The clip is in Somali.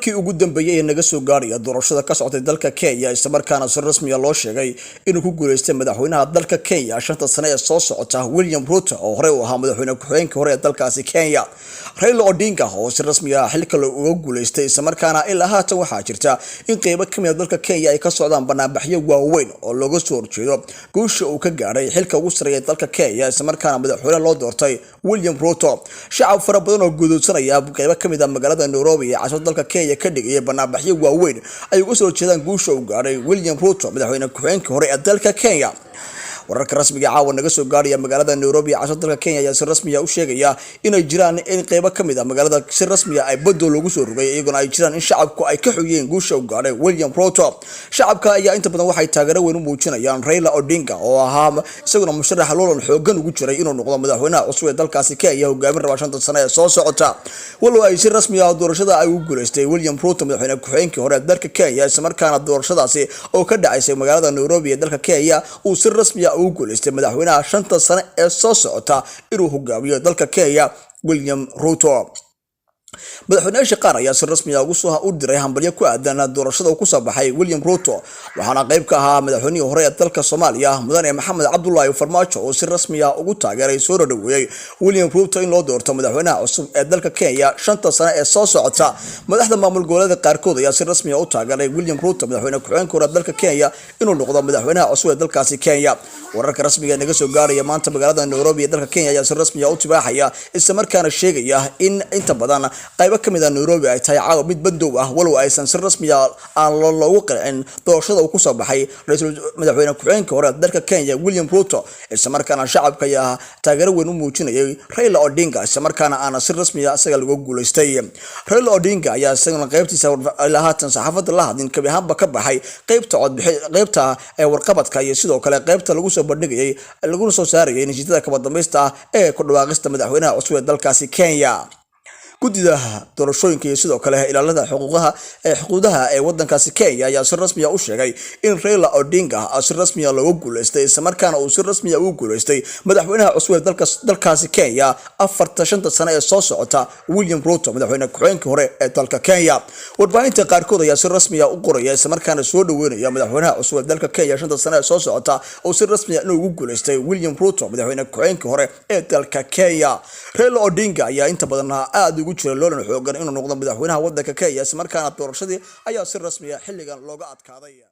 Wararkii ugu dambeeyay ee naga soo gaaraya doorashada ka socotay dalka Kenya, islamarkaana si rasmiya loo sheegay inuu ku guuleystay madaxweynaha dalka Kenya 5-ta sane ee soo socota, William Ruto, oo horey u ahaa madaxweyne ku-xigeenkii hore ee dalkaasi Kenya, Raila Odinga, oo si rasmiya xilka uga guuleystay. Islamarkaana ilaa haatan waxaa jirta in qeybo kamid a dalka Kenya ay ka socdaan banaanbaxyo waaweyn oo looga soo horjeedo guusha uu ka gaadhay xilka ugu sareeya dalka Kenya, islamarkaana madaxweyne loo doortay William Ruto. Shacab fara badan oo gudoodsanaya qeybo kamid a magaalada Nairobi ee caasimada dalka Kenya ka dhigaya banaanbaxyo waaweyn ay uga soo horjeedaan guusha uu gaadhay William Ruto, madaxweyne ku-xigeenkii hore ee dalka Kenya. Wararka rasmiga caawa naga soo gaaraya magaalada Nairobi ee caasimada dalka Kenya ayaa si rasmiya u sheegaya inay jiraan in qeybo kamid a magaalada si rasmiya ay badow loogu soo rogay, iyaguna ay jiraan in shacabku ay ka xuyeen guusha uu gaadhay William Ruto. Shacabka ayaa inta badan waxay taageero weyn u muujinayaan Raila Odinga, oo ahaa isaguna musharaxa loolan xoogan ugu jiray inuu noqdo madaxweynaha cusub ee dalkaasi Kenya hogaamin raba 5-ta sano ee soo socota. Walow ay si rasmi ah doorashada ay ugu guuleystay William Ruto, madaxweyne ku-xigeenkii hore ee dalka Kenya, islamarkaana doorashadaasi oo ka dhacaysay magaalada Nairobi ee dalka Kenya uu si rasmi ah ugu guuleystay madaxweynaha 5-ta sane ee soo socota inuu hogaamiyo dalka Kenya, William Ruto. Madaxweynayaasha qaar ayaa si rasmi ah ugu soo u diray hambalyo ku aadan doorashada uu kusoo baxay William Ruto, waxaana qayb ka ahaa madaxweynihii hore ee dalka Soomaaliya, mudane Maxamed Cabdulaahi Farmaajo, oo si rasmi ah ugu taageeray, soo dhaweeyey William Ruto in loo doorto madaxweynaha cusub ee dalka Kenya 5-ta sane ee soo socota. Madaxda maamul goboleeda qaarkood ayaa si rasmi ah u taageeray William Ruto, madaxweyne ku-xigeenka hore ee dalka Kenya, inuu noqdo madaxweynaha cusub ee dalkaasi Kenya. Wararka rasmiga ee naga soo gaaraya maanta magaalada Nairobi ee dalka Kenya ayaa si rasmi ah u tibaaxaya, islamarkaana sheegaya in inta badan qaybo kamid a Nairobi ay tahay caawa mid bandow ah, walow aysan si rasmiya aan loogu qancin doorashada uu kusoo baxay ra-iisul madaxweyne ku-xigeenka hore dalka Kenya, William Ruto, islamarkaana shacabka ayaa taageero weyn u muujinayay Raila Odinga, islamarkaana aana si rasmiya isaga lagu guuleystay. Raila Odinga ayaa isaguna qaybtiisa ilaa haatan saxaafadda la hadlin, kabi ahaanba ka baxay qaybta codbixi, qaybta warqabadka iyo sidoo kale qaybta lagu soo bandhigayay laguna soo saarayay natiijada kaba dambaysta ah ee ku dhawaaqista madaxweynaha cusub ee dalkaasi Kenya. Guddida doorashooyinka iyo sidoo kale ilaalada xuquuqaha ee xuquuqdaha ee wadankaasi Kenya ayaa si rasmiya u sheegay in Raila Odinga si rasmiya looga guuleystay, islamarkaana uu si rasmiya ugu guuleystay madaxweynaha cusub ee dalkaasi Kenya afarta 5-ta sano ee soo socota, William Ruto, madaxweyne ku-xigeenkii hore ee dalka Kenya. Warbaahinta qaarkood ayaa si rasmiya u qoraya, islamarkaana soo dhaweynaya madaxweynaha cusub ee dalka Kenya 5-ta sano ee soo socota oo si rasmiya inuu ugu guuleystay William Ruto, madaxweyne ku-xigeenkii hore ee dalka Kenya. Raila Odinga ayaa inta badan aada ugu jira loolan xoogan inuu noqdo madaxweynaha wadanka Kenya, islamarkaana doorashadii ayaa si rasmiya xilligan looga adkaaday.